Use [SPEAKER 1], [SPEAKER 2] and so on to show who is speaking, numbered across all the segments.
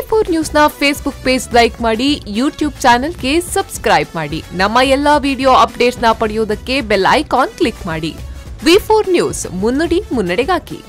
[SPEAKER 1] ವಿ4 news ನ Facebook page like ಮಾಡಿ, YouTube ಚಾನೆಲ್ಗೆ ಸಬ್ಸ್ಕ್ರೈಬ್ ಮಾಡಿ. ನಮ್ಮ ಎಲ್ಲಾ ವಿಡಿಯೋ ಅಪ್ಡೇಟ್ಸ್ ನ ಪಡೆಯುವುದಕ್ಕೆ ಬೆಲ್ ಐಕಾನ್ ಕ್ಲಿಕ್ ಮಾಡಿ. ವಿ4 ನ್ಯೂಸ್ ಮುನ್ನುಡಿ ಮುನ್ನಡೆಗಾಗಿ.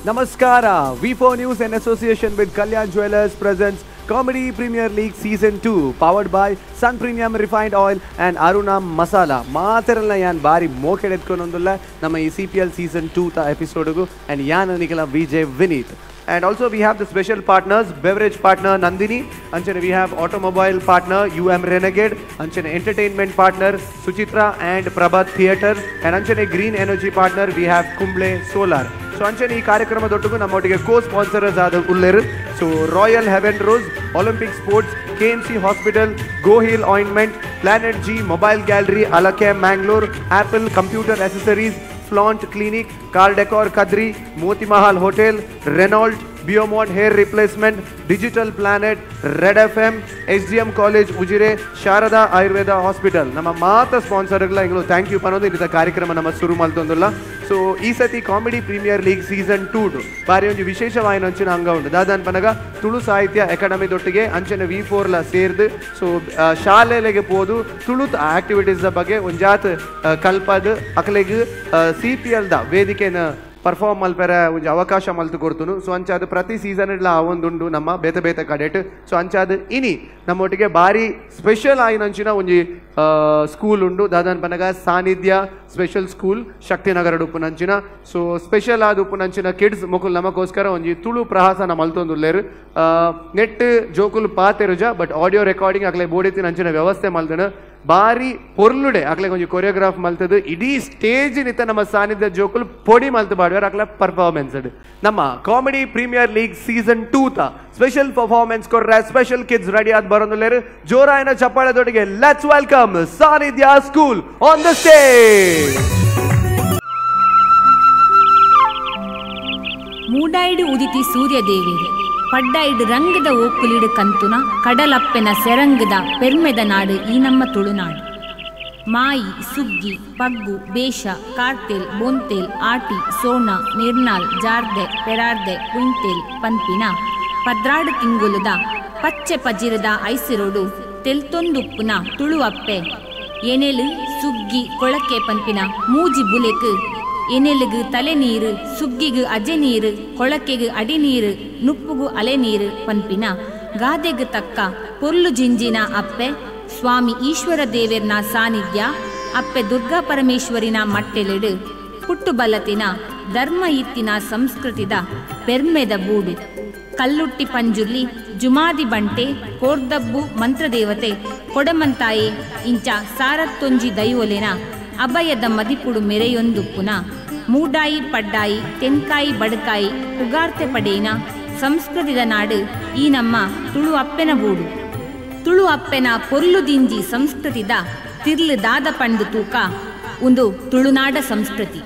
[SPEAKER 2] ನಮಸ್ಕಾರ, V4 News in association with Kalyan Jewellers presents Comedy Premier League Season 2 powered by Sun Premium Refined Oil and Aruna Masala. ಮಾತೆರಲ್ಲ ಯಾನ್ ಬಾರಿ ಮೋಕೆಡೆತ್ಕೊಂಡೊಂದುಲ್ಲ ನಮ್ಮ ಈ CPL Season 2 ತ ಎಪಿಸೋಡ್ಗು and ಯಾನ್ ನಿಕಲ Vijay Vineeth. And also we have the special partners, beverage partner Nandini, anchane we have automobile partner UM Renegade, anchane entertainment partner Suchitra and Prabhat Theatre, and anchane green energy partner we have Kumble Solar. So anchane ee ಕಾರ್ಯಕ್ರಮದೊಟ್ಟಿಗೆ ನಮ್ಮೊಟ್ಟಿಗೆ co-sponsors ಆದ ಉಲ್ಲೇರು. So Royal Heaven Rose, Olympic Sports, KMC Hospital, Goheal Ointment, Planet G Mobile Gallery, Alake Mangalore, Apple Computer Accessories, Flaunt Clinic, Car Decor Kadri, Moti Mahal Hotel, Renault, Biomod Hair Replacement, Digital Planet, Red FM, SDM College Ujire, Sharada Ayurveda Hospital. ನಮ್ಮ ಮಾತ ಸ್ಪಾನ್ಸರ್ಗಳ ಇಂಗ್ಲು thank you ಪನ್ನೋದು ಇಂದ ಕಾರ್ಯಕ್ರಮ ನಮ್ಮ ಶುರು ಮಲ್ತೊಂದುಲ್ಲ. ಸೊ ಈ ಸತಿ comedy premier league season 2 ಬಾರಿ ಒಂಜಿ ವಿಶೇಷವಾಯಿನ ಅಂಚಿನ ಅಂಗ ಉಂಡು. ದಾದಾನ್ ಪನಗ ತುಳು ಸಾಹಿತ್ಯ ಅಕಾಡೆಮಿ ದೊಟ್ಟಿಗೆ ಅಂಚನೆ ವಿ4 ಲ ಸೇರ್ದು ಸೊ ಶಾಲೆಲೆಗೆ ಪೋದು ತುಳು ಆಕ್ಟಿವಿಟೀಸ್ the ಬಗ್ಗೆ ಒಂಜಾತ್ ಕಲ್ಪದ್ ಅಕಲೆಗ್ CPL the ವೇದಿಕೆನ ಪರ್ಫಾರ್ಮ್ ಮಲ್ಪೆರೆ ಒಂಜಿ ಅವಕಾಶ ಮಲ್ತು ಕೊಡ್ತುನು. ಸೊ ಅಂಚಾದ ಪ್ರತಿ ಸೀಸನ್ ಇಡ್ಲ ಆವೊಂದುಂಡು ನಮ್ಮ ಬೇತೆ ಬೇತೆ ಕಡೆಟ್. ಸೊ ಅಂಚಾದ ಇನಿ ನಮ್ಮೊಟ್ಟಿಗೆ ಬಾರಿ ಸ್ಪೆಷಲ್ ಆಯಿನಂಚಿನ ಒಂಜಿ ಸ್ಕೂಲ್ ಉಂಡು. ದಾದಾನ್ ಪನಗ ಸಾನ್ನಿಧ್ಯ ಸ್ಪೆಷಲ್ ಸ್ಕೂಲ್ ಶಕ್ತಿನಗರ ಉಪ್ಪುನಂಚಿನ. ಸೊ ಸ್ಪೆಷಲ್ ಆದ ಉಪ್ಪುನಂಚಿನ ಕಿಡ್ಸ್ ಮೊಕುಲು ನಮಗೋಸ್ಕರ ಒಂಜಿ ತುಳು ಪ್ರಹಾಸನ ಮಲ್ತೊಂದುಲ್ಲೇರು. ನೆಟ್ ಜೋಕುಲು ಪಾತೆರುಜ ಬಟ್ ಆಡಿಯೋ ರೆಕಾರ್ಡಿಂಗ್ ಅಕ್ಲೆ ಬೋಡಿತಿನ ಅಂಚಿನ ವ್ಯವಸ್ಥೆ ಮಲ್ದನು. ಬಾರಿ ಪೊರ್ಲುಡೆ ಅಕ್ಲೆ ಒಂಜಿ ಕೊರಿಯೋಗ್ರಾಫ್ ಮಲ್ತದು ಇಡೀ ಸ್ಟೇಜ್ ನಿತ್ತ ನಮ್ಮ ಸಾನ್ನಿಧ್ಯ ಜೋಕುಲು ಪೊಡಿ ಮಲ್ತು ಬಾಡುವಾರ್ ಅಕ್ಲೆ ಪರ್ಫಾರ್ಮೆನ್ಸ್. ನಮ್ಮ ಕಾಮಿಡಿ ಪ್ರೀಮಿಯರ್ ಲೀಗ್ ಸೀಸನ್ 2 ತ ಸ್ಪೆಷಲ್ ಪರ್ಫಾರ್ಮೆನ್ಸ್ ಕೊರ್ರೆ ಸ್ಪೆಷಲ್ ಕಿಡ್ಸ್ ರೆಡಿ ಆದ್ ಬರೋದುಲ್ಲೇರು. ಜೋರಾಯನ ಚಪ್ಪಾಳೆದೊಟ್ಟಿಗೆ let's welcome Sannidhya school on the stage.
[SPEAKER 3] ಮೂಡಾಯಿಡು ಉದಿತಿ ಸೂರ್ಯದೇವಿ ಪಡ್ಡಾಯಿಡು ರಂಗದ ಓಕುಲಿಡು ಕಂತುನ ಕಡಲಪ್ಪೆನ ಸೆರಂಗದ ಪೆರ್ಮೆದ ನಾಡು ಈ ನಮ್ಮ ತುಳುನಾಡು. ಮಾಯಿ ಸುಗ್ಗಿ ಪಗ್ಗು ಬೇಷ ಕಾರ್ತೆಲ್ ಬೊಂತೆಲ್ ಆಟಿ ಸೋಣ ನಿರ್ನಾಲ್ ಜಾರ್ದೆ ಪೆರಾರ್ದೆ ಕುಂತೆಲ್ ಪನ್ಪಿನ ಪದ್ರಾಡು ತಿಂಗುಲುದ ಪಚ್ಚೆ ಪಜಿರದ ಐಸಿರೋಡು ತೆಲ್ತೊಂದುಪ್ಪುನ ತುಳುವಪ್ಪೆ ಎನೆಲು ಸುಗ್ಗಿ ಕೊಳಕೆ ಪನ್ಪಿನ ಮೂಜಿ ಬುಲೆಕ್ ಎನೆಲುಗು ತಲೆ ನೀರು ಸುಗ್ಗಿಗು ಅಜೆ ನೀರು ಕೊಳಕೆಗು ಅಡಿನೀರು ನುಪ್ಪುಗು ಅಲೆ ನೀರು ಪನ್ಪಿನ ಗಾದೆಗು ತಕ್ಕ ಪೊರ್ಲು ಜಿಂಜಿನ ಅಪ್ಪೆ ಸ್ವಾಮಿ ಈಶ್ವರ ದೇವೆರ್ನ ಸಾನ್ನಿಧ್ಯ ಅಪ್ಪೆ ದುರ್ಗಾ ಪರಮೇಶ್ವರಿನ ಮಟ್ಟೆಲೆಡು ಪುಟ್ಟು ಬಲತಿನ ಧರ್ಮ ಇತ್ತಿನ ಸಂಸ್ಕೃತಿದ ಪೆರ್ಮೆದ ಬೂಡು ಕಲ್ಲುಟ್ಟಿ ಪಂಜುರ್ಲಿ ಜುಮಾದಿ ಬಂಟೆ ಕೋರ್ದಬ್ಬು ಮಂತ್ರದೇವತೆ ಕೊಡಮಂತಾಯಿ ಇಂಚ ಸಾರತ್ತೊಂಜಿ ದೈವೊಲೆನ ಅಭಯದ ಮದಿಪುಡು ಮೆರೆಯೊಂದುಪ್ಪುನ ಮೂಡಾಯಿ ಪಡ್ಡಾಯಿ ತೆನ್ಕಾಯಿ ಬಡಕಾಯಿ ಪುಗಾರ್ತೆ ಪಡೇನ ಸಂಸ್ಕೃತಿದ ನಾಡು ಈ ನಮ್ಮ ತುಳು ಅಪ್ಪೆನ ಬೂಡು. ತುಳು ಅಪ್ಪೆನ ಪೊರ್ಲು ದಿಂಜಿ ಸಂಸ್ಕೃತಿದ ತಿರ್ಲು ದಾದ ಪಂಡು ತೂಕ ಒಂದು ತುಳುನಾಡ ಸಂಸ್ಕೃತಿ.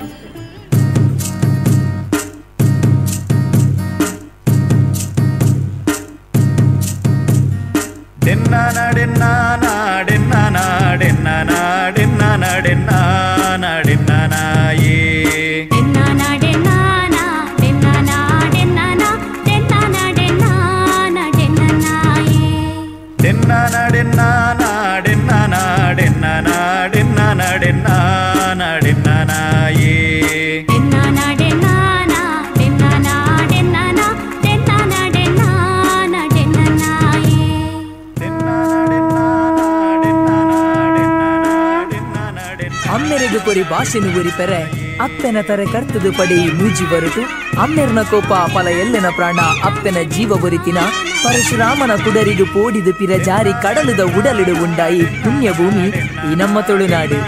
[SPEAKER 4] ಅಮ್ಮೆರೆಗು ಕೊರಿ ಭಾಷೆನು ಉರಿ ಪೆರೆ ಅಪ್ಪೆನ ತರೆ ಕರ್ತದು ಪಡೆಯಿ ಮೂಜಿ ಬರುಟು ಅಮ್ಮೆರ್ನ ಕೋಪ ಫಲ ಎಲ್ಲೆನ ಪ್ರಾಣ ಅಪ್ಪೆನ ಜೀವ ಬರಿತಿನ ಪರಶುರಾಮನ ಕುಡರಿಗು ಪೋಡಿದು ಪಿರ ಜಾರಿ ಕಡಲುದ ಉಡಲಿಡು ಉಂಡಾಯಿ ಪುಣ್ಯಭೂಮಿ ಈ ನಮ್ಮ ತುಳುನಾಡು.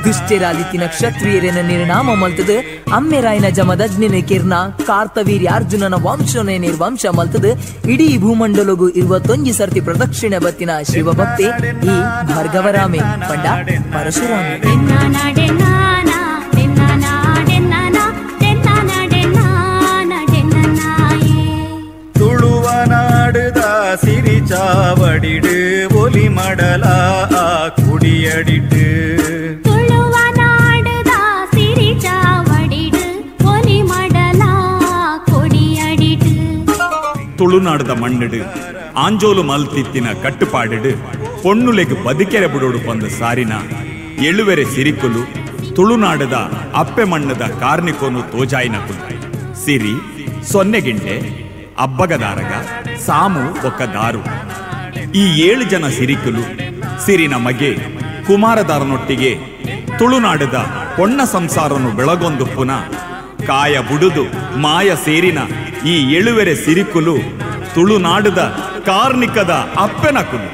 [SPEAKER 4] ದುಷ್ಟೆರಾದಿತ್ತಿನ ಕ್ಷತ್ರಿಯರೆನ ನಿರ್ನಾಮ ಮಲ್ತದು ಅಮ್ಮೆರಾಯನ ಜಮದಗ್ನಿನ ಕಿರ್ನ ಕಾರ್ತವೀರ್ಯ ಅರ್ಜುನನ ವಂಶನೇ ನಿರ್ವಂಶ ಮಲ್ತದು ಇಡೀ ಭೂಮಂಡಲಗು ಇರುವ ತೊಂಜಿ ಸರ್ತಿ ಪ್ರದಕ್ಷಿಣೆ ಬತ್ತಿನ ಶಿವಭಕ್ತಿ ಈ ಭಾರ್ಗವರಾಮೆ ಪಂಡ ಪರಶುರಾಮೆ.
[SPEAKER 5] ತುಳುವ ನಾಡುದ ಸಿರಿ ಚಾವಡಿಡು ಒಲಿ ಮಡಲ. ಗುಡಿಯಡಿಟ್ಟು
[SPEAKER 6] ತುಳುವ ನಾಡದ ಸಿರಿ ಚಾವಡಿಡು ಒಲಿ ಮಡಲ ಕೊಡಿಯಡಿಟ್ಟು
[SPEAKER 7] ತುಳುನಾಡದ ಮಣ್ಣಿಡು ಆಂಜೋಲು ಮಲ್ತಿತ್ತಿನ ಕಟ್ಟುಪಾಡಿಡು ಪೊಣ್ಣುಲೆಗ್ ಬದುಕೆರೆ ಬುಡೋಡು ಪಂದ ಸಾರಿನ ಎಳುವೆರೆ ಸಿರಿಕುಲು ತುಳುನಾಡದ ಅಪ್ಪೆ ಮಣ್ಣದ ಕಾರ್ನಿಕೋನು ತೋಜಾಯಿನ ಕುಲು ಸಿರಿ ಸೊನ್ನೆಗಿಂಡೆ ಅಬ್ಬಗದಾರಗ ಸಾಮು ಒಕ್ಕ ದಾರು ಈ 7 ಜನ ಸಿರಿಕುಲು ಸಿರಿನ ಮಗೆ ಕುಮಾರದಾರನೊಟ್ಟಿಗೆ ತುಳುನಾಡದ ಪೊಣ್ಣ ಸಂಸಾರನು ಬೆಳಗೊಂದು ಪುನಃ ಕಾಯ ಬುಡುದು ಮಾಯ ಸೇರಿನ ಈ ಎಳುವೆರೆ ಸಿರಿಕುಲು ತುಳುನಾಡದ ಕಾರ್ನಿಕದ ಅಪ್ಪೆನ ಕುಲು.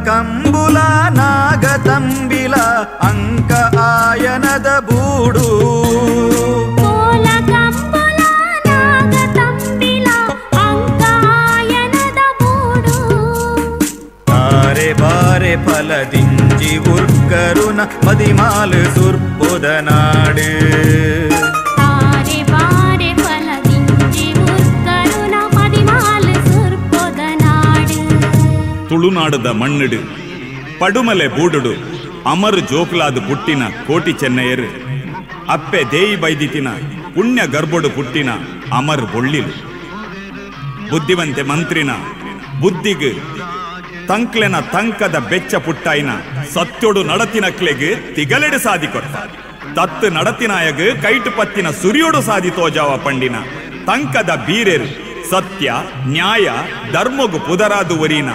[SPEAKER 5] ಕಂಬುಲ ನಾಗತಂಬಿಲ ಅಂಕ ಆಯನದ ಬೂಡು
[SPEAKER 6] ಕೋಲ ಕಂಬುಲ ನಾಗತಂಬಿಲ ಅಂಕ ಆಯನದ ಬೂಡು
[SPEAKER 5] ತಾರೆ ಬಾರೆ ಫಲದಿಂಜಿ ಉರ್ಕರುನ ಮದಿಮಾಲು ಸುರ್ಪುದ ನಾಡು
[SPEAKER 6] ತಾರೆ ಬಾರೆ ಫಲದಿಂಜಿ ಉರ್ಕರುನ ಮದಿಮಾಲು ಸುರ್ಪುದ ನಾಡು.
[SPEAKER 7] ತುಳುನಾಡದ ಮಣ್ಣಿಡು ಪಡುಮಲೆ ಬೂಡುಡು ಅಮರು ಜೋಕ್ಲಾದ ಪುಟ್ಟಿನ ಕೋಟಿ ಚೆನ್ನಯ್ಯರು ಅಪ್ಪೆ ದೇಯಿ ಬೈದಿತಿನ ಪುಣ್ಯ ಗರ್ಭಡು ಪುಟ್ಟಿನ ಅಮರ್ ಬೊಳ್ಳಿಲು ಬುದ್ಧಿವಂತೆ ಮಂತ್ರಿನ ಬುದ್ಧಿಗ್ ತಂಕ್ಲೆನ ತಂಕದ ಬೆಚ್ಚ ಪುಟ್ಟಾಯಿನ ಸತ್ಯೊಡು ನಡತಿನಕ್ಲೆಗ್ ತಿಗಲೆಡು ಸಾದಿ ಕೊಟ್ಟ ತತ್ತು ನಡತಿನಾಯಗ್ ಕೈಟು ಪತ್ತಿನ ಸುರಿಯೋಡು ಸಾದಿ ತೋಜಾವ ಪಂಡಿನ ತಂಕದ ಬೀರೆರು ಸತ್ಯ ನ್ಯಾಯ ಧರ್ಮಗು ಪುದರಾದು ಒರಿನ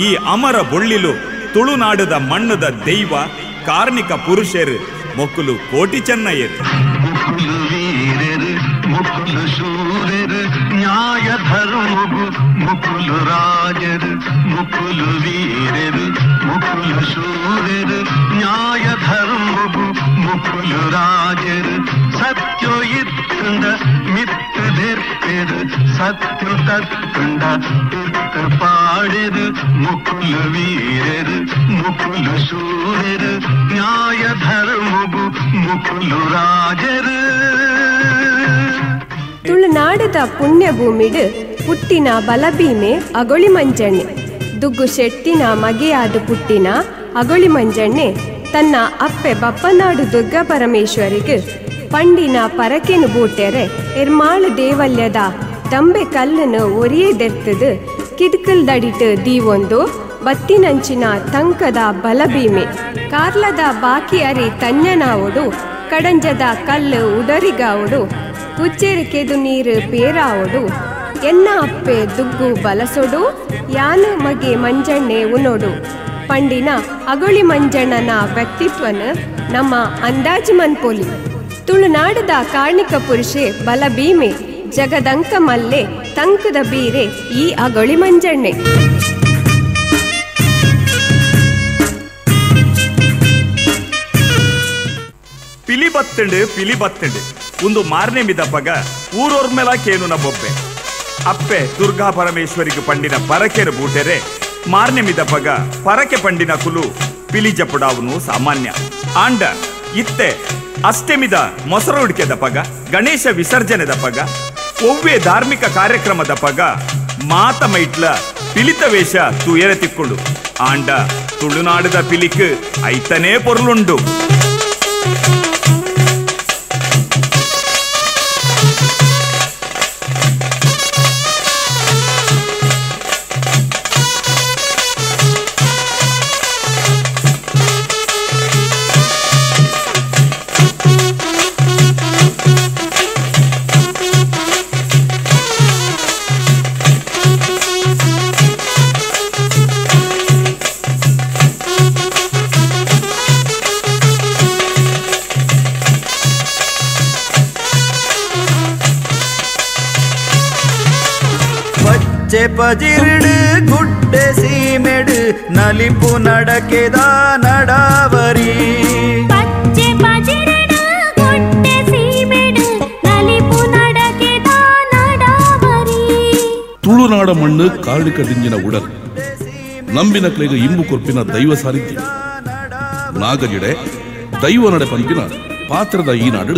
[SPEAKER 7] ಈ ಅಮರ ಬೊಳ್ಳಿಲು ತುಳುನಾಡದ ಮಣ್ಣದ ದೈವ ಕಾರ್ಣಿಕ ಪುರುಷರು ಮೊಕ್ಕುಲು ಕೋಟಿ ಚೆನ್ನಯ್ಯರು.
[SPEAKER 8] ಮುಕುಲು ವೀರರು ಮುಕುಲು ಶೂರರು ನ್ಯಾಯ ಧರ್ಮಗು ಮುಕುಲು ರಾಜರು ಮುಕುಲು ವೀರರು ಮುಕುಲು ಶೂರರು ನ್ಯಾಯ ಧರ್ಮಗು ಮುಕುಲು ರಾಜರು ಸತ್ಯೋ ಇತ್ತುಂಡ ಮಿತ್ತು ದೆರ್ಪೆರು ಸತ್ಯೋ ತತ್ತುಂಡ ತಿರ್ತು ಪಾಡೆರು ಮುಕುಲು ವೀರರು ಮುಕುಲು ಶೂರರು ನ್ಯಾಯ ಧರ್ಮಗು ಮುಕುಲು ರಾಜರು.
[SPEAKER 9] ತುಳುನಾಡದ ಪುಣ್ಯಭೂಮಿಡು ಪುಟ್ಟಿನ ಬಲಭೀಮೆ ಅಗೊಳಿ ಮಂಜಣ್ಣೆ ದುಗ್ಗು ಶೆಟ್ಟಿನ ಮಗೆಯಾದ ಪುಟ್ಟಿನ ಅಗೊಳಿ ಮಂಜಣ್ಣೆ ತನ್ನ ಅಪ್ಪೆ ಬಪ್ಪನಾಡು ದುರ್ಗಾ ಪರಮೇಶ್ವರಿಗೆ ಪಂಡಿನ ಪರಕೆನು ಬೂಟೆರೆ ಎರ್ಮಾಳು ದೇವಲ್ಯದ ತಂಬೆ ಕಲ್ಲನ್ನು ಒರಿಯೇ ದೆರ್ತದು ಕಿದ್ಕಲ್ ದಡಿಟ್ಟು ದೀವೊಂದು ಬತ್ತಿನಂಚಿನ ತಂಕದ ಬಲಭೀಮೆ ಕಾರ್ಲದ ಬಾಕಿ ಅರಿ ತನ್ಯನಾವುಡು ಕಡಂಜದ ಕಲ್ಲು ಉಡರಿಗಾವುಡು ಕುಚ್ಚೇರು ಕೆದು ನೀರು ಪೇರಾವುಡು ಎನ್ನ ಅಪ್ಪೆ ದುಗ್ಗು ಬಲಸೊಡು ಯಾನು ಮಗೆ ಮಂಜಣ್ಣೆ ಉನೊಡು ಪಂಡಿನ ಅಗೊಳಿ ಮಂಜಣ್ಣನ ವ್ಯಕ್ತಿತ್ವನ ನಮ್ಮ ಅಂದಾಜು ಮನ್ಪೋಲಿ. ತುಳುನಾಡದ ಕಾರ್ಣಿಕ ಪುರುಷೆ ಬಲಭೀಮೆ ಜಗದಂಕ ಮಲ್ಲೆ ತಂಕದ ಬೀರೆ ಈ ಅಗೊಳಿ ಮಂಜಣ್ಣೆ.
[SPEAKER 7] ಪಿಲಿಬತ್ತಂಡು ಪಿಲಿಬತ್ತಂಡು ಒಂದು ಮಾರನೇ ಮಿದಪ್ಪಗ ಊರೊರ್ಮೆಲ ಕೇನುನ ಬೊಬ್ಬೆ ಅಪ್ಪೆ ದುರ್ಗಾ ಪರಮೇಶ್ವರಿಗೆ ಪಂಡಿನ ಪರಕೆರು ಬೂಟೆರೆ ಮಾರನೇ ಮಿದಪ್ಪಗ ಪರಕೆ ಪಂಡಿನ ಕುಲು ಪಿಲಿ ಜಪುಡಾವನು ಸಾಮಾನ್ಯ ಆಂಡ ಇತ್ತೆ ಅಷ್ಟಮಿದ ಮೊಸರು ಉಡ್ಕೆದ ಪಗ ಗಣೇಶ ವಿಸರ್ಜನೆದ ಪಗ ಒವ್ವೆ ಧಾರ್ಮಿಕ ಕಾರ್ಯಕ್ರಮದ ಪಗ ಮಾತ ಮೈಟ್ಲ ಪಿಲಿತ ವೇಷ ತುಯರೆ ತಿಕ್ಕೊಂಡು ಆಂಡ ತುಳುನಾಡದ ಪಿಲಿಕ್ ಐತನೇ ಪೊರ್ಲುಂಡು.
[SPEAKER 5] ಪಜಿರ್ಡು ಗುಡ್ಡೆ ಸೀಮೆಡು ನಲಿಪು ನಡಕೆದ ನಡಾವರಿ
[SPEAKER 6] ಪಚ್ಚೆ ಪಜಿರ್ಡು ಗುಡ್ಡೆ ಸೀಮೆಡು ನಲಿಪು ನಡಕೆದ
[SPEAKER 10] ತುಳುನಾಡ ಮಣ್ಣು ಕಾರ್ಣಿಕ ದಿಂಜಿನ ಉಡಲ್ ನಂಬಿನ ಕ್ಲೇಗ ಇಂಬು ಕೊರ್ಪಿನ ದೈವ ಸಾನ್ನಿಧ್ಯ ನಾಗಜಿಡೆ ದೈವ ನಡೆ ಪಂಪಿನ ಪಾತ್ರದ ಈ ನಾಡು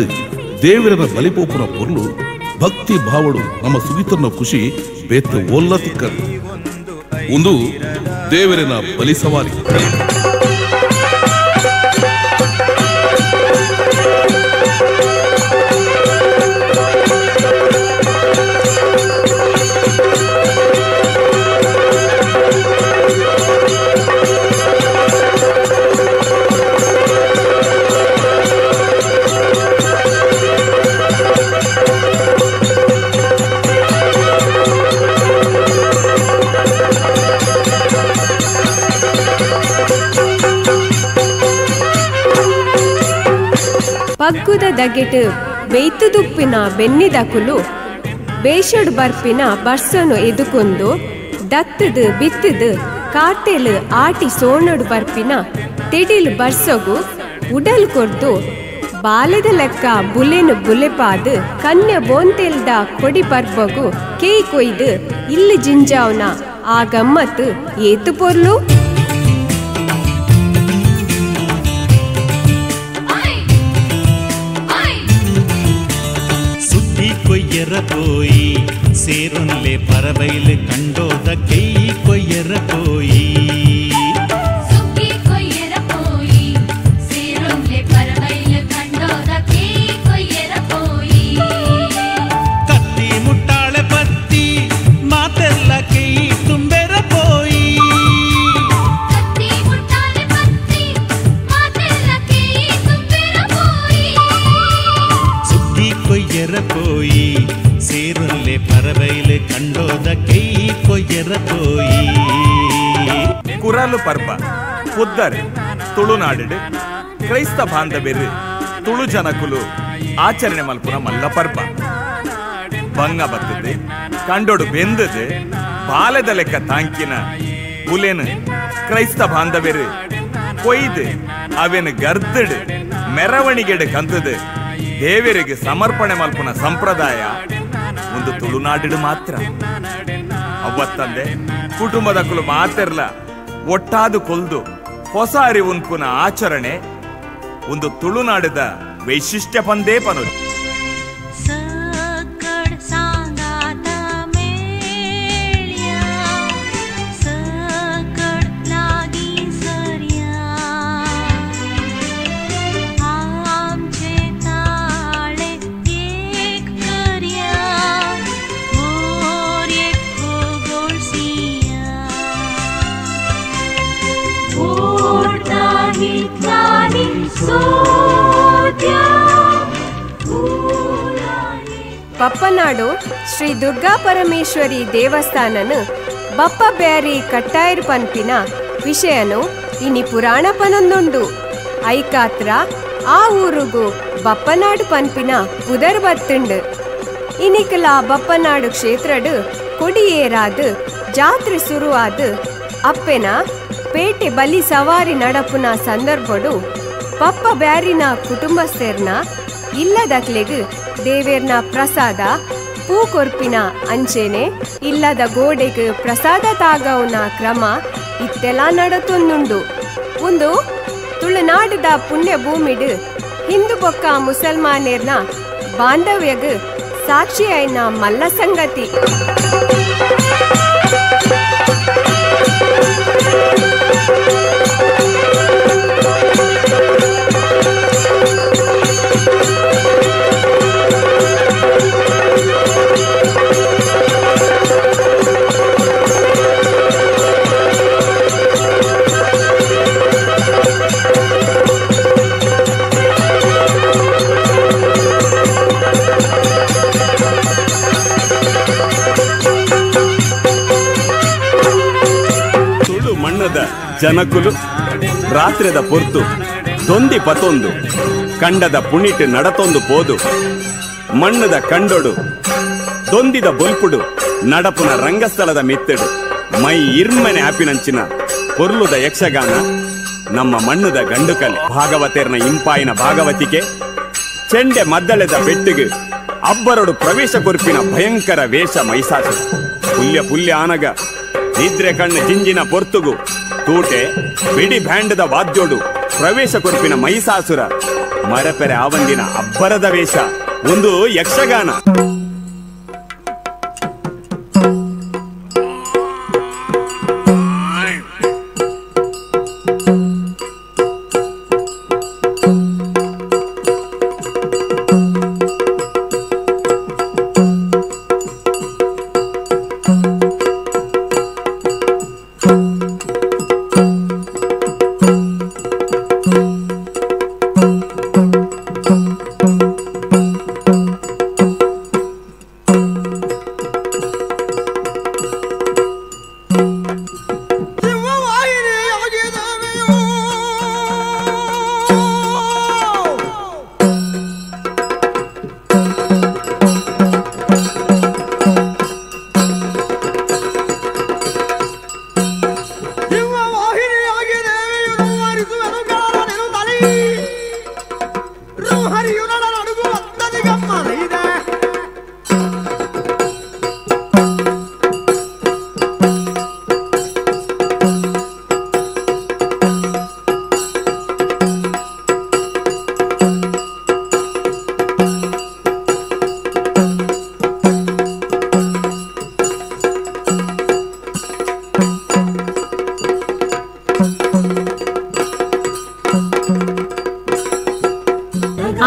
[SPEAKER 10] ದೇವರನ ಬಲಿಪೋಪುನ ಪೊರ್ಲು ಭಕ್ತಿ ಭಾವಡು ನಮ್ಮ ಸುಗಿತನ್ನ ಖುಷಿ ಬೇತ ಓಲ್ಲ ತಿಕ್ಕದು ಒಂದು ದೇವರನ ಬಲಿ ಸವಾರಿ.
[SPEAKER 9] ಪಗ್ಗುದ ದಗೆಟ್ ಬೇಯ್ತುದುಪ್ಪಿನ ಬೆನ್ನಿದಕುಲು ಬೇಷಡ್ ಬರ್ಪಿನ ಬರ್ಸನು ಎದುಕೊಂದು ದತ್ತದು ಬಿತ್ತದು ಕಾರ್ತೆಲು ಆಟಿ ಸೋಣಡು ಬರ್ಪಿನ ತೆಡಿಲ್ ಬರ್ಸಗು ಉಡಲ್ ಕೊರ್ದು ಬಾಲೆದ ಲೆಕ್ಕ ಬುಲೆನು ಬುಲೆಪಾದು ಕನ್ಯ ಬೋಂತೆಲ್ದ ಕೊಡಿ ಪರ್ಬಗು ಕೇಯ್ ಕೊಯ್ದು ಇಲ್ಲಿ ಜಿಂಜಾವ್ನ ಆ ಗಮ್ಮತ್ತು ಏತು ಪೊರ್ಲು.
[SPEAKER 11] ಕೊಯ್ಯರ ಪೋಯಿ ಸೇರೊನ್ಲೆ ಪರಬೈಲು ಕಂಡೋದ ಕೈ ಕೊಯ್ಯರ ಪೋಯಿ
[SPEAKER 6] ಸುಗ್ಗಿ ಕೊಯ್ಯರ ಪೋಯಿ ಸೇರೊನ್ಲೆ ಪರಬೈಲು ಕಂಡೋದ ಕೈ ಕೊಯ್ಯರ ಪೋಯಿ
[SPEAKER 11] ಕತ್ತಿ ಮುಟ್ಟಾಳೆ ಪತ್ತಿ ಮಾತೆಲ್ಲ ಕೈ ತುಂಬೆರ ಪೋಯಿ
[SPEAKER 6] ಕತ್ತಿ ಮುಟ್ಟಾಳೆ ಪತ್ತಿ ಮಾತೆಲ್ಲ ಕೈ ತುಂಬೆರ ಪೋಯಿ
[SPEAKER 11] ಸುಗ್ಗಿ ಕೊಯ್ಯರ ಪೋಯಿ ಸೇರೊಲ್ಲೆ ಪರಬೈಲು ಕಂಡೋದ ಕೈ ಕೊಯ್ಯರ ಪೋಯಿ.
[SPEAKER 7] ಕುರಲು ಪರ್ಬ ಪುದ್ದರೆ ತುಳುನಾಡು ಕ್ರೈಸ್ತ ಬಾಂಧವ್ಯರು ತುಳು ಜನಕುಲು ಆಚರಣೆ ಮಲ್ಪುನ ಮಲ್ಲ ಪರ್ಬ. ಬಂಗ ಬತ್ತದೆ ಕಂಡೋಡು ಬೆಂದದೆ ಬಾಲೆದ ಲೆಕ್ಕ ತಾಂಕಿನ ಬುಲೆನು ಕ್ರೈಸ್ತ ಬಾಂಧವ್ಯರು ಕೊಯ್ದು ಅವೇನು ಗರ್ದಡು ಮೆರವಣಿಗೆಡು ಕಂತದು ದೇವರಿಗೆ ಸಮರ್ಪಣೆ ಮಲ್ಪುನ ಸಂಪ್ರದಾಯ ಒಂದು ತುಳುನಾಡು ಮಾತ್ರ. ಅವ್ವತ್ತಂದೆ ಕುಟುಂಬದ ಕುಲು ಮಾತಿರ್ಲ ಒಟ್ಟಾದು ಕೊಲ್ದು ಹೊಸ ಅರಿವುನ್ಪುನ ಆಚರಣೆ ಒಂದು ತುಳುನಾಡದ ವೈಶಿಷ್ಟ್ಯ ಪಂದೇ ಪನೋದು.
[SPEAKER 9] ಬಪ್ಪನಾಡು ಶ್ರೀ ದುರ್ಗಾ ಪರಮೇಶ್ವರಿ ದೇವಸ್ಥಾನನು ಬಪ್ಪ ಬ್ಯಾರಿ ಕಟ್ಟಾಯರ್ ಪನ್ಪಿನ ವಿಷಯನು ಇನಿ ಪುರಾಣ ಪನೊಂದುಂಡು. ಐಕಾತ್ರ ಆ ಊರುಗು ಬಪ್ಪನಾಡು ಪನ್ಪಿನ ಪುದರ್ ಬತ್ತುಂಡು. ಇನಿಕಲ ಬಪ್ಪನಾಡು ಕ್ಷೇತ್ರಡು ಕೊಡಿಯೇರಾದು ಜಾತ್ರೆ ಶುರುವಾದು ಅಪ್ಪೆನ ಪೇಟೆ ಬಲಿ ಸವಾರಿ ನಡಪುನ ಸಂದರ್ಭಡು ಪಪ್ಪ ಬ್ಯಾರಿನ ಕುಟುಂಬಸ್ಥರ್ನ ಇಲ್ಲದಕ್ಲೆಗ್ ದೇವೇರ್ನ ಪ್ರಸಾದ ಪೂ ಕೊರ್ಪಿನ ಅಂಚೆನೆ ಇಲ್ಲದ ಗೋಡೆಗ್ ಪ್ರಸಾದ ತಾಗವನ ಕ್ರಮ ಇತ್ತೆಲ್ಲ ನಡತೊಂದುಂಡು. ಒಂದು ತುಳುನಾಡದ ಪುಣ್ಯ ಭೂಮಿಡು ಹಿಂದೂ ಬೊಕ್ಕ ಮುಸಲ್ಮಾನೇರ್ನ ಬಾಂಧವ್ಯಗ್ ಸಾಕ್ಷಿಯಾಯಿನ ಮಲ್ಲ ಸಂಗತಿ.
[SPEAKER 7] ಜನಕುಲು ರಾತ್ರಿದ ಪೊರ್ತು ದೊಂದಿ ಪತೊಂದು ಕಂಡದ ಪುಣಿಟ್ ನಡತೊಂದು ಪೋದು ಮಣ್ಣದ ಕಂಡೊಡು ದೊಂದಿದ ಬೊಲ್ಪುಡು ನಡಪುನ ರಂಗಸ್ಥಳದ ಮಿತ್ತಡು ಮೈ ಇರ್ಮನೆ ಆಪಿನಂಚಿನ ಪೊರ್ಲುದ ಯಕ್ಷಗಾನ ನಮ್ಮ ಮಣ್ಣದ ಗಂಡುಕಲೆ. ಭಾಗವತೇರ್ನ ಇಂಪಾಯಿನ ಭಾಗವತಿಕೆ ಚೆಂಡೆ ಮದ್ದಳೆದ ಬೆಟ್ಟಿಗೆ ಅಬ್ಬರಡು ಪ್ರವೇಶ ಕೊರ್ಪಿನ ಭಯಂಕರ ವೇಷ ಮೈಸಾಸು. ಪುಲ್ಯ ಪುಲ್ಯ ಆನಗ ನಿದ್ರೆ ಕಣ್ಣು ಜಿಂಜಿನ ಪೊರ್ತುಗು ತೂಟೆ ಬಿಡಿ ಬ್ಯಾಂಡದ ವಾದ್ಯೋಡು ಪ್ರವೇಶ ಕೊರ್ಪಿನ ಮಹಿಷಾಸುರ ಮರಪೆರೆ ಆವಂದಿನ ಅಬ್ಬರದ ವೇಷ ಒಂದು ಯಕ್ಷಗಾನ.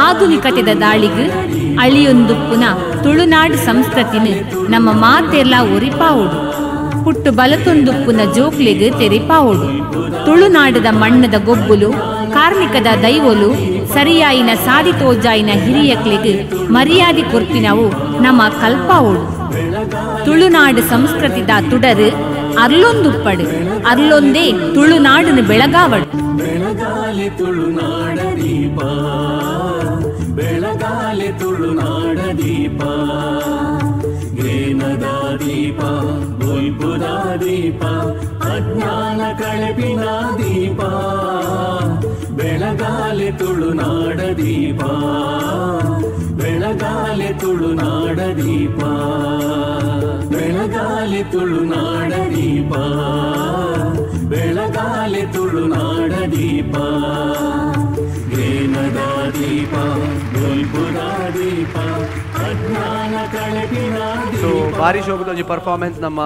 [SPEAKER 3] ಆಧುನಿಕತೆದ ದಾಳಿಗೆ ಅಳಿಯೊಂದುಪ್ಪುನ ತುಳುನಾಡು ಸಂಸ್ಕೃತಿನ ನಮ್ಮ ಮಾತೆಲ್ಲ ಒರಿಪಾವುಡು ಪುಟ್ಟು ಬಲತೊಂದುಪ್ಪುನ ಜೋಕ್ಲೆಗ್ ತೆರಿಪಾವುಡು ತುಳುನಾಡದ ಮಣ್ಣದ ಗೊಬ್ಬುಲು ಕಾರ್ಣಿಕದ ದೈವೊಲು ಸರಿಯಾಯಿನ ಸಾದಿ ತೋಜಾಯಿನ ಹಿರಿಯಕ್ಲೆಗ್ ಮರ್ಯಾದೆ ಕೊರ್ಪಿನವು ನಮ್ಮ ಕಲ್ಪಾವುಡು ತುಳುನಾಡು ಸಂಸ್ಕೃತಿದ ತುಡರು ಅರ್ಲೊಂದುಪ್ಪಡು ಅರ್ಲೊಂದೇ ತುಳುನಾಡನ್ನು ಬೆಳಗಾವಡು.
[SPEAKER 12] ಬೆಳಗಾಲಿ ತುಳುನಾಡ ದೀಪ, ಬೆಳಗಾಲಿ ತುಳುನಾಡ ದೀಪ, ಜ್ಞಾನದ ದೀಪ, ಬೊಲ್ಪುದ ದೀಪ, ಅಜ್ಞಾನ ಕಳಪಿನ ದೀಪ, ಬೆಳಗಾಲಿ ತುಳುನಾಡ ದೀಪ, ಬೆಳಗಾಲಿ ತುಳುನಾಡ ದೀಪ, ಬೆಳಗಾಲಿ ತುಳುನಾಡ ದೀಪ, ಬೆಳಗಾಲಿ ತುಳುನಾಡ ದೀಪ, ಜ್ಞಾನದ ದೀಪ, ಬೊಲ್ಪುದ ದೀಪ, ಅಜ್ಞಾನ ಕಳಪಿನ ದೀಪ.
[SPEAKER 2] ಸೊ ಭಾರಿ ಶೋಭದ ಒಂಜಿ ಪರ್ಫಾರ್ಮೆನ್ಸ್ ನಮ್ಮ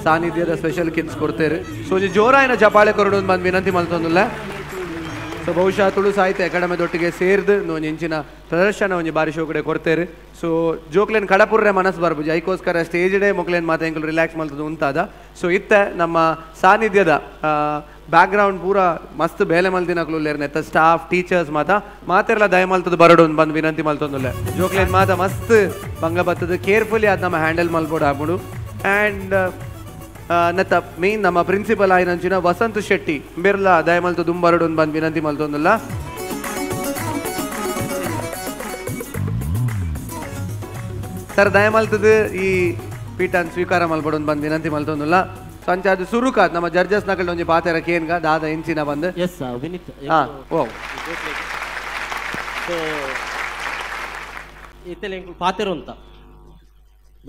[SPEAKER 2] ಸಾನ್ನಿಧ್ಯದ ಸ್ಪೆಷಲ್ ಕಿಡ್ಸ್ ಕೊಡ್ತೇವೆ. ಸೊ ಒಂಜಿ ಜೋರಾಯಿನ ಚಪಾಳೆ ಕೊರಡು ಬಂದು ವಿನಂತಿ ಮಲ್ತೊಂದುಲ್ಲ. ಸೊ ಬಹುಶಃ ತುಳು ಸಾಹಿತ್ಯ ಅಕಾಡೆಮಿದೊಟ್ಟಿಗೆ ಸೇರ್ದು ಒಂಜಿ ಇಂಚಿನ ಪ್ರದರ್ಶನ ಒಂಜಿ ಬಾರಿ ಶೋ ಕಡೆ ಕೊಡ್ತೇವೆ. ಸೊ ಜೋಕ್ಲೇನ್ ಕಡಪುರ್ರೆ ಮನಸ್ಸು ಬರ್ಬುಜಿ, ಐಕೋಸ್ಕರ ಸ್ಟೇಜ್ ಡೇ ಮೊಕ್ಲೇನ್ ಮಾತ ಎಂಕುಲು ರಿಲ್ಯಾಕ್ಸ್ ಮಲ್ತದ್ದು ಉಂತಾದ. ಸೊ ಇತ್ತೆ ನಮ್ಮ ಸಾನ್ನಿಧ್ಯದ ಬ್ಯಾಕ್ಗ್ರೌಂಡ್ ಪೂರ ಮಸ್ತ್ ಬೇಲೆ ಮಲ್ದಿನಕ್ಲು ಉಲ್ಲೇರ್ ನೆತ್ತ ಸ್ಟಾಫ್ ಟೀಚರ್ಸ್ ಮಾತ ಮಾತೆರ್ಲ ದಯ ಮಲ್ತದ್ದು ಬರಡು ಬಂದು ವಿನಂತಿ ಮಲ್ತೊಂದುಲ್ಲೆ. ಜೋಕ್ಲೇನ್ ಮಾತ ಮಸ್ತ್ ಬಂಗ ಬತ್ತದು ಕೇರ್ಫುಲಿ ಅದು ನಮ್ಮ ಹ್ಯಾಂಡಲ್ ಮಲ್ಬೋಡು ಆಪುಂಡು. ಆ್ಯಂಡ್ ನೆತ್ತ ಮೇನ್ ನಮ್ಮ ಪ್ರಿನ್ಸಿಪಲ್ ಆಯಿನಂಚಿನ ವಸಂತ್ ಶೆಟ್ಟಿ ಬಿರ್ಲಾ ದಯಮಲ್ತು ದುಂಬರಡು ಬಂದು ವಿನಂತಿ ಮಲ್ತೊಂದುಲ್ಲ. ಸರ್ ದಯಮಲ್ತದ ಈ ಪೀಠಾನ್ ಸ್ವೀಕಾರ ಮಲ್ಬೋಡು ಬಂದು ವಿನಂತಿ ಮಲ್ತೊಂದುಲ್ಲ. ಸೊ ಅಂಚ ಅದು ಸುರುಕಾದ್ ನಮ್ಮ ಜಡ್ಜಸ್ ನಕಲ್ ಒಂಜಿ ಪಾತೆರ ಕೇನ್ಗ ದಾದ ಇಂಚಿನ ಬಂದು.
[SPEAKER 13] ಎಸ್ ವಿನಿತ್.
[SPEAKER 2] ಹಾ ಓ
[SPEAKER 13] ಸೊ ಇತ್ತೆಲ್ಲ ಎಂಕುಲು ಪಾತೆರ ಅಂತ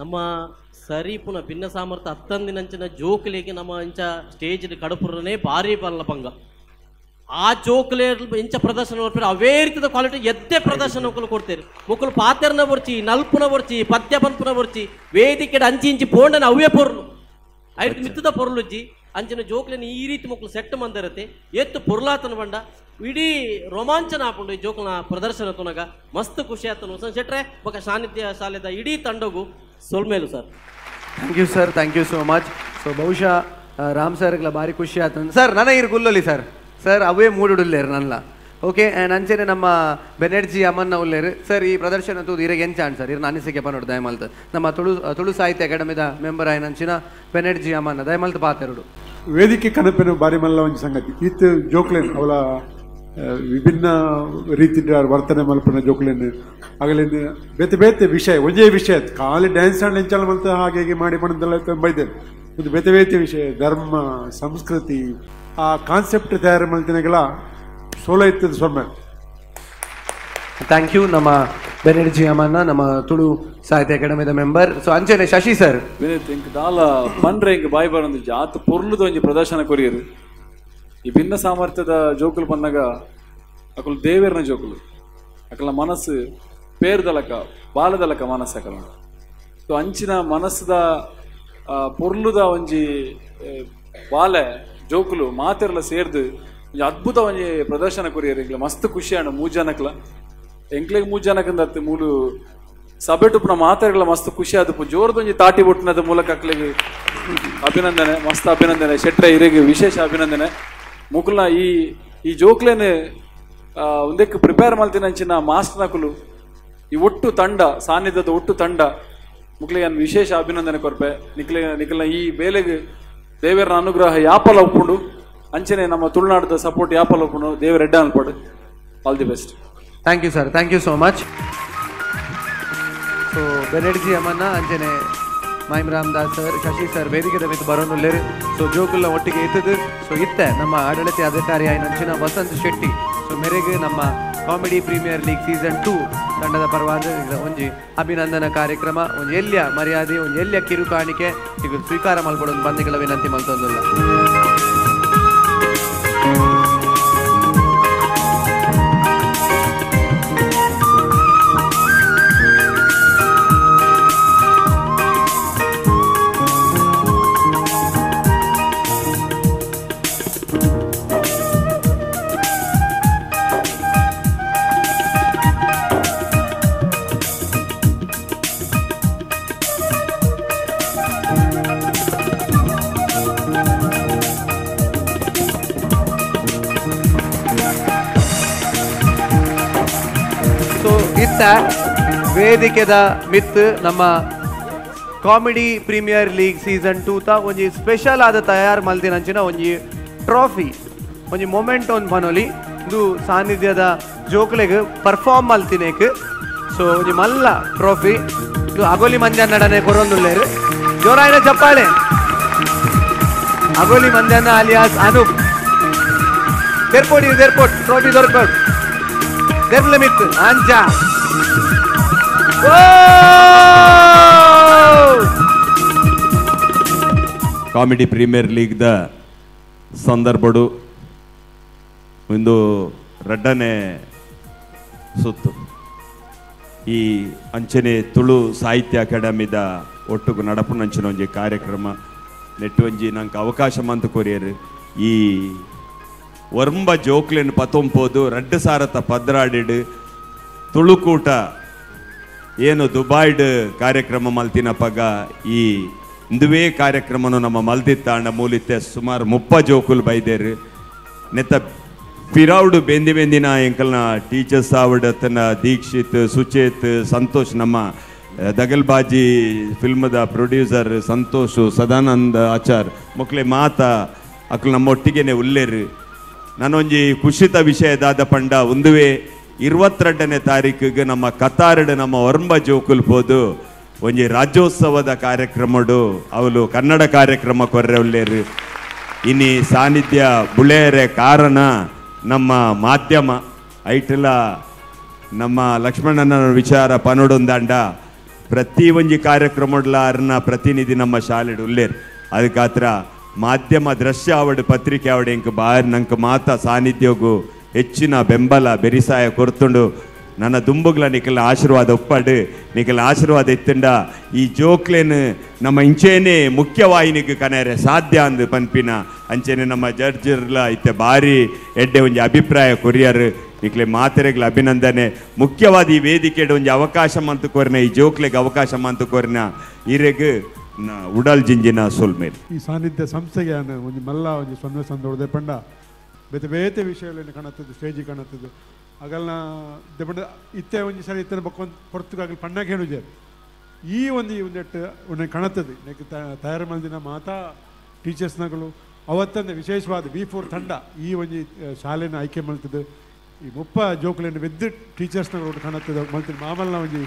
[SPEAKER 13] ನಮ್ಮ ಸರಿ ಪುನಃ ಭಿನ್ನ ಸಾಮರ್ಥ್ಯ ಹತ್ತೊಂದಿನಂಚಿನ ಜೋಕ್ಲಿಗೆ ನಮ್ಮ ಇಂಚ ಸ್ಟೇಜ್ ಕಡಪುರನೇ ಭಾರಿ ಬಲ್ಲ ಪಂಗ ಆ ಜೋಕ್ಲೆ ಇಂಚ ಪ್ರದರ್ಶನ ಕೊಡ್ತಾರೆ. ಅವೇ ರೀತಿಯ ಕ್ವಾಲಿಟಿ ಎದ್ದೆ ಪ್ರದರ್ಶನ ಕೊಡ್ತೇವೆ. ಮುಕ್ಕಲು ಪಾತೆರ್ನ ಬೊರ್ಚಿ, ನಲ್ಪುನ ಬೊರ್ಚಿ, ಪದ್ಯ ಪನ್ಪುನ ಬೊರ್ಚಿ, ವೇದಿಕೆ ಅಂಚಿ ಇಂಚಿ ಪೋಂಡನ ಅವೇ ಪೊರ್ಲು ಐದು ಮಿತ್ತದ ಪೊರ್ಲುಜ್ಜಿ ಅಂಚಿನ ಜೋಕ್ಲೆನ ಈ ರೀತಿ ಮಕ್ಕಳು ಸೆಟ್ ಮಂದಿರತ್ತೆ ಎತ್ತು ಪೊರ್ಲಾತನ ಬಂಡ ಇಡೀ ರೋಮಾಂಚನ ಹಾಕೊಂಡು ಈ ಜೋಕ್ಲನ ಪ್ರದರ್ಶನ ತುನಗ ಮಸ್ತ್ ಖುಷಿ ಆತನು. ವಸಂತ್ ಶೆಟ್ರೆ ಬೊಕ ಸಾನ್ನಿಧ್ಯ ಶಾಲೆದ ಇಡೀ ತಂಡಗು ಸೊಲ್ಮೇಲು sir.
[SPEAKER 2] Thank you sir, thank you so much. So ಬಹುಶಃ ರಾಮ್ ಸರ್ಗಳ ಭಾರಿ ಖುಷಿ ಆಯ್ತು ಸರ್. ನನ್ನ ಇರು ಗುಲ್ಲೊಲಿ ಸರ್, ಸರ್ ಅವೇ ಮೂಡುಡುಲ್ಲೇರು ನನ್ನ. ಓಕೆ ಆ್ಯಂಡ್ ಅಂಚೆನೆ ನಮ್ಮ ಬೆನರ್ಜಿ ಅಮ್ಮನ್ನ ಉಲ್ಲೇರು ಸರ್. ಈ ಪ್ರದರ್ಶನ ತೂದು ಇರೆಗೆ ಎಂಚಾಣ್ ಸರ್, ಇರ್ ಅನಿಸಿಕೆ ಪನ್ನೋಡು ದಯಮಲ್ತ್ ನಮ್ಮ ತುಳು ತುಳು ಸಾಹಿತ್ಯ ಅಕಾಡೆಮಿದ ಮೆಂಬರ್ ಆಯ್ನಂಚಿನ ಬೆನರ್ಜಿ ಅಮ್ಮನ್ನ ದಯಮಲ್ತ್ ಪಾತೆರುಡು.
[SPEAKER 14] ವೇದಿಕೆ ಕನಪಿನ ಬಾರಿ ಮಲ್ಲ ಒಂಜಿ ಸಂಗತಿ ಇತ್ತು ಜೋಕ್ಲೇನ್ ಅವಳ ವಿಭಿನ್ನ ರೀತಿ ವರ್ತನೆ ಮಲ್ಪನ ಜೋಕ್ಲೇನ್ ಆಗಲೇನು ಬೇತೆ ಬೇತೆ ವಿಷಯ ಒಂದೇ ವಿಷಯ ಖಾಲಿ ಡ್ಯಾನ್ಸ್ ಆ್ಯಂಡ್ ಎಂಚಲ ಮಲ್ತ ಹಾಗೆ ಹೀಗೆ ಮಾಡಿ ಪಣದೆಲ್ಲ ತುಂಬ ಇದೆ. ಒಂದು ಬೇತೆ ಬೇತೆ ವಿಷಯ ಧರ್ಮ ಸಂಸ್ಕೃತಿ ಆ ಕಾನ್ಸೆಪ್ಟ್ ತಯಾರು ಮಲ್ತಿನಗೆಲ್ಲ ಸೋಲ ಇತ್ತದ ಸೊಮ್ಮೆ.
[SPEAKER 2] Thank you ನಮ್ಮ ಬೆನರ್ಜಿ ಅಮ್ಮನ ನಮ್ಮ ತುಳು ಸಾಹಿತ್ಯ ಅಕಾಡೆಮಿದ ಮೆಂಬರ್. ಸೊ ಅಂಚನೆ ಶಶಿ ಸರ್.
[SPEAKER 15] ವಿನೀತ್ ಇಂಕ್ ದಾಲ ಪನ್ರೆ ಇಂಕ್ ಬಾಯಿ ಬರಂದು ಜಾತ ಪೊರ್ಲುದ ಒಂಜಿ ಪ್ರದರ್ಶನ ಕೊರಿಯರು. ಈ ಭಿನ್ನ ಸಾಮರ್ಥ್ಯದ ಜೋಕುಲು ಪನ್ನಗ ಅಕುಲು ದೇವೇರ್ನ ಜೋಕುಲು, ಅಕಲ ಮನಸ್ಸು ಪೇರ್ದಲಕ ಬಾಲದಲಕ ಮನಸ್ಸು ಅಕಲ. ಸೊ ಅಂಚಿನ ಮನಸ್ಸದ ಪೊರ್ಲುದ ಒಂಜಿ ಬಾಲೆ ಜೋಕುಲು ಮಾತೆರ್ಲ ಸೇರ್ದು ಒಂಜಿ ಅದ್ಭುತ ಒಂಜಿ ಪ್ರದರ್ಶನ ಕೊರಿಯರು. ಎಂಕ್ಲ ಮಸ್ತ್ ಖುಷಿ ಆಂಡ್ ಮೂಜನಕ್ಲ ಎಂಕ್ಲೆಗ್ ಮೂಜನಕಂದತ್ತು ಮೂಲು ಸಭೆಟುಪ್ಪುನ ಮಾತೆರ್ಲ ಮಸ್ತ್ ಖುಷಿ ಆದಪ್ಪು. ಜೋರ್ದೊಂಜಿ ತಾಟಿ ಬೊಟ್ಟಿನದ ಮೂಲಕ ಅಕ್ಲೆಗ್ ಅಭಿನಂದನೆ, ಮಸ್ತ್ ಅಭಿನಂದನೆ ಶೆಟ್ರೆ ಇರೆಗ್ ವಿಶೇಷ ಅಭಿನಂದನೆ. ಮುಕುಲ್ನ ಈ ಈ ಜೋಕ್ಲೇನೆ ಒಂದಕ್ಕೆ ಪ್ರಿಪೇರ್ ಮಲ್ತಿನಂಚಿನ ಮಾಸ್ಟರ್ನಕುಲು ಈ ಒಟ್ಟು ತಂಡ ಸಾನ್ನಿಧ್ಯದ ಒಟ್ಟು ತಂಡ ಮುಕ್ಲಿಗೆ ವಿಶೇಷ ಅಭಿನಂದನೆ ಕೊರ್ಪೆ. ನಿಕ್ಲೆ ನಿಖಲ್ನ ಈ ಬೇಲೆಗ್ ದೇವರ ಅನುಗ್ರಹ ಯಾಪಲ ಒಪ್ಪುಂಡು, ಅಂಚನೆ ನಮ್ಮ ತುಳುನಾಡದ ಸಪೋರ್ಟ್ ಯಾಪಲ ಒಪ್ಪುಂಡು. ದೇವರ ಎಡ್ಡ ಅನ್ಪಡು. All the best.
[SPEAKER 2] Thank you sir, thank you so much. So Banerjee ಅಮ್ಮನ ಅಂಚನೆ ಮೈಮ್ ರಾಮದಾಸ್ ಸರ್, ಶಶಿ ಸರ್ ವೇದಿಕೆದ ಮಿತ್ತು ಬರೋನುಲ್ಲೇರು. ಸೊ ಜೋಕುಲ್ಲ ಒಟ್ಟಿಗೆ ಇತ್ತದು. ಸೊ ಇತ್ತೆ ನಮ್ಮ ಆಡಳಿತ ಅಧಿಕಾರಿ ಆಯ್ನಂಚಿನ ವಸಂತ್ ಶೆಟ್ಟಿ ಸೊ ಮೇರೆಗೆ ನಮ್ಮ comedy premier league season 2 ತಂಡದ ಪರವಾದ ಒಂಜಿ ಅಭಿನಂದನಾ ಕಾರ್ಯಕ್ರಮ, ಒಂಜಿ ಎಲ್ಲಿಯ ಮರ್ಯಾದೆ, ಒಂಜಿ ಎಲ್ಲಿಯ ಕಿರುಕಾಣಿಕೆ ಈಗ ಸ್ವೀಕಾರ ಮಲ್ಪಡೊಂದು ಬಂದಿಗಳ ವಿನಂತಿ ಮಲ್ತೊಂದುಲ್ಲ. ವೇದಿಕೆದ ಮಿತ್ ನಮ್ಮ comedy premier league season 2 ತ ಒಂಜಿ ಸ್ಪೆಷಲ್ ಆದ ತಯಾರು ಮಲ್ದಿನಂಚಿನ ಒಂಜಿ ಟ್ರೋಫಿ, ಒಂಜಿ ಮೊಮೆಂಟ್ ಒಂದು ಪನೊಲಿ ಇದು ಸಾನ್ನಿಧ್ಯದ ಜೋಕ್ಲೆಗ್ ಪರ್ಫಾರ್ಮ್ ಮಲ್ತಿನೇಕ್. ಸೊ ಒಂಜಿ ಮಲ್ಲ ಟ್ರೋಫಿ ಇದು ಅಗೋಲಿ ಮಂಜನ್ನಡನೆ ಕೊರೊಂದುಲ್ಲೇರು. ಜೋರಾಯಿನ ಚಪ್ಪಾಳೆ. ಅಗೋಲಿ ಮಂಜನ್ನ ಅಲಿಯಾಸ್ ಅನೂಪ್. ದೇರ್ಪೋಡಿ ದೇರ್ಪೋಟ್ ಟ್ರೋಫಿ ದೊರಕೋಡ್ ದೇರ್ಲೆ ಮಿತ್ ಅಂಚಾ.
[SPEAKER 16] Comedy premier league the ಸಂದರ್ಭಡು ಒಂದು ರಡ್ಡನೆ ಸುತ್ತು ಈ ಅಂಚನೆ ತುಳು ಸಾಹಿತ್ಯ ಅಕಾಡೆಮಿದ ಒಟ್ಟುಗು ನಡಪುನಂಚಿನ ಒಂಜಿ ಕಾರ್ಯಕ್ರಮ ನೆಟ್ಟು ಒಂಜಿ ನಂಗೆ ಅವಕಾಶ ಮಂತು ಕೊರಿಯರು. ಈ ಒರ್ಂಬ ಜೋಕ್ಲೆನ್ ಪತೊಂಪೋದು ರಡ್ಡು ಸಾರತ ಪದ್ರಾಡಿಡು ತುಳುಕೂಟ ಏನು ದುಬಾಯ್ಡ್ ಕಾರ್ಯಕ್ರಮ ಮಲ್ತಿನ ಪಗ ಈ ಇಂದುವೇ ಕಾರ್ಯಕ್ರಮನು ನಮ್ಮ ಮಲ್ದಿತ್ತಾಂಡ ಮೂಲಿತ್ತೆ ಸುಮಾರು 30 ಜೋಕುಲು ಬೈದೇರು. ನೆತ್ತ ಪಿರೌಡು ಬೆಂದಿ ಬೆಂದಿನ ಎಂಕಲ್ನ ಟೀಚರ್ಸ್ ಆವಡ್ ತನ್ನ ದೀಕ್ಷಿತ್, ಸುಚೇತ್, ಸಂತೋಷ್, ನಮ್ಮ ದಗಲ್ಬಾಜಿ ಫಿಲ್ಮದ ಪ್ರೊಡ್ಯೂಸರ್ ಸಂತೋಷ್, ಸದಾನಂದ ಆಚಾರ್ ಮೊಕ್ಲೆ ಮಾತ ಅಕ್ಲು ನಮ್ಮೊಟ್ಟಿಗೆನೆ ಉಲ್ಲೇರು. ನಾನೊಂಜಿ ಖುಷಿತ ವಿಷಯ ದಾದ ಪಂಡ ಒಂದುವೇ 22ನೇ ತಾರೀಕಿಗೆ ನಮ್ಮ ಕತಾರಡು ನಮ್ಮ ಒರ್ಂಬ ಜೋಕುಲ್ ಪೋದು ಒಂಜಿ ರಾಜ್ಯೋತ್ಸವದ ಕಾರ್ಯಕ್ರಮಡು ಅವಳು ಕನ್ನಡ ಕಾರ್ಯಕ್ರಮ ಕೊರ್ರೆ ಉಲ್ಲೇರು. ಇನಿ ಸಾನ್ನಿಧ್ಯ ಬುಳೆಯರೆ ಕಾರಣ ನಮ್ಮ ಮಾಧ್ಯಮ ಐಟಲ ನಮ್ಮ ಲಕ್ಷ್ಮಣನ ವಿಚಾರ ಪನೊಡೊಂದಾಂಡ ಪ್ರತಿ ಒಂಜಿ ಕಾರ್ಯಕ್ರಮಡ್ಲ ಅರ್ನ ಪ್ರತಿನಿಧಿ ನಮ್ಮ ಶಾಲೆಡು ಉಲ್ಲೇರು. ಅದಕ್ಕಾತ್ರ ಮಾಧ್ಯಮ ದೃಶ್ಯ ಆವಡು ಪತ್ರಿಕೆ ಆವಡು ಎಂಕ್ ಬಾರಿ ನಂಗೆ ಮಾತ ಸಾನ್ನಿಧ್ಯಗೂ ಹೆಚ್ಚಿನ ಬೆಂಬಲ ಬೆರಿಸಾಯ ಕೊರ್ತುಂಡು. ನನ್ನ ದುಂಬುಗ್ಲ ನಿಖಲ ಆಶೀರ್ವಾದ ಒಪ್ಪಾಡು, ನಿಖಲ ಆಶೀರ್ವಾದ ಇತ್ತಂಡ ಈ ಜೋಕ್ಲೇನು ನಮ್ಮ ಇಂಚೇನೆ ಮುಖ್ಯವಾಹಿನಿಗೆ ಕನೆರೆ ಸಾಧ್ಯ ಅಂದು ಪನ್ಪಿನ ಅಂಚೆನೆ ನಮ್ಮ ಜಡ್ಜರ್ಲ ಇತ್ತೆ ಭಾರಿ ಎಡ್ಡೆ ಒಂಜಿ ಅಭಿಪ್ರಾಯ ಕೊರಿಯರ್. ನಿಕ್ಲೆ ಮಾತೆರೆಗ್ಲ ಅಭಿನಂದನೆ. ಮುಖ್ಯವಾದ ಈ ವೇದಿಕೆಡ್ ಒಂಜಿ ಅವಕಾಶ ಮಂತು ಕೋರಿನ ಈ ಜೋಕ್ಲೆಗ್ ಅವಕಾಶ ಮಂತು ಕೋರಿನ ಇರೆಗ್ ಉಡಲ್ ಜಿಂಜಿನ ಸೊಲ್ಮೇಲ್.
[SPEAKER 14] ಈ ಸಾನ್ನಿಧ್ಯ ಸಂಸ್ಥೆಗೆ ಒಂಜಿ ಮಲ್ಲ ಒಂಜಿ ಸೊನ್ನೆ ಸಂದೋಡದೆ ಪಂಡ ಬೇತೆ ಬೇತೆ ವಿಷಯಗಳನ್ನು ಕಾಣುತ್ತದೆ, ಸ್ಟೇಜ್ ಕಾಣುತ್ತದೆ. ಆಗಲ್ನ ದೆಪಂಡ ಇತ್ತೆ ಒಂಜಿ ಸರಿ ಇತ್ತನ ಬೊಕ್ಕ ಪೊರ್ತುಗಾಗಲಿ ಪಣ್ಣಕ್ಕೆ ಹೇಳುಜಾರು ಈ ಒಂದು ಒಂದೆಟ್ಟು ಒಂದೇ ಕಾಣುತ್ತದೆ. ನೆಕ್ ತಯಾರು ಮಲ್ದಿನ ಮಾತಾ ಟೀಚರ್ಸ್ನಗಳು ಅವತ್ತಂದೆ ವಿಶೇಷವಾದ V4 ತಂಡ ಈ ಒಂಜಿ ಶಾಲೆನ ಆಯ್ಕೆ ಮಲ್ತದೆ. ಈ 30 ಜೋಕುಲೆನ್ ಬೆದ್ದು ಟೀಚರ್ಸ್ನಗಳು ಕಾಣುತ್ತದೆ ಮಲ್ತಿನ ಮಾಮಲ್ನ ಒಂಜಿ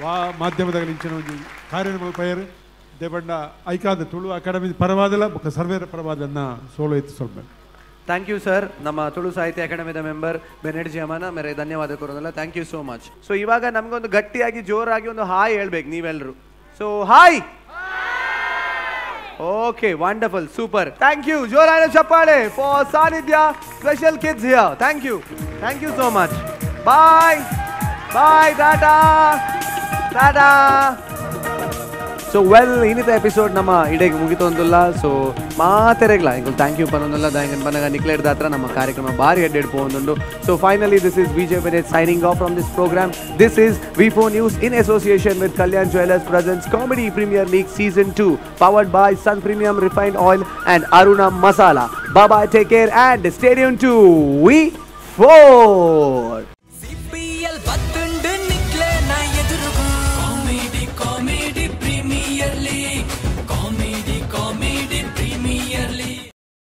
[SPEAKER 14] ವಾ ಮಾಧ್ಯಮದಾಗ ಇಂಚಿನ ಒಂಜಿ ಕಾರ್ಯ ಮಲ್ಪಯರು ದೇಪಂಡ ಐಕಾದ ತುಳು ಅಕಾಡೆಮಿ ಪರವಾದಲ್ಲ ಬೊಕ್ಕ ಸರ್ವೇರ ಪರವಾದನ್ನ ಸೋಲು ಇತ್ತು ಸ್ವಲ್ಪ.
[SPEAKER 2] Thank you sir. ನಮ್ಮ ತುಳು ಸಾಹಿತ್ಯ ಅಕಾಡೆಮಿದ ಮೆಂಬರ್ ಬೆನೆಡ್ಜಿ ಅಮನ ಮೇರೆ ಧನ್ಯವಾದ ಕೊರೋದಲ್ಲ. Thank you so much. So ಇವಾಗ ನಮಗೊಂದು ಗಟ್ಟಿಯಾಗಿ ಜೋರಾಗಿ ಒಂದು ಹಾಯ್ ಹೇಳ್ಬೇಕು ನೀವೆಲ್ಲರೂ. So hi. Okay, wonderful, super, thank you. ಜೋರಾದ ಚಪ್ಪಾಳೆ for Sanidhya special kids here. Thank you, thank you so much. Bye bye, tata tata. So well, ಇನ್ನಿತ episode ನಮ್ಮ ಇಡೆಗೆ ಮುಗಿತೊಂದುಲ್ಲ. ಸೊ ಮಾತೆರೆಗ್ಲ ಇಂಕುಲು thank you ಪನೊಂದುಲ್ಲ. ದಾಯಂಗನ್ ಪನಗ ನಿಕ್ಲೇಡ್ದ ಹತ್ರ ನಮ್ಮ ಕಾರ್ಯಕ್ರಮ ಭಾರಿ ಎಡ್ಡೆಡ್ ಪೋವೊಂದುಂಡು. So finally this is Vijay Bennett signing off from this program. This is V4 News in association with Kalyan Jewellers presents Comedy Premier League season 2, powered by Sun Premium Refined Oil and Aruna Masala. Bye bye, take care and stay tuned to V4.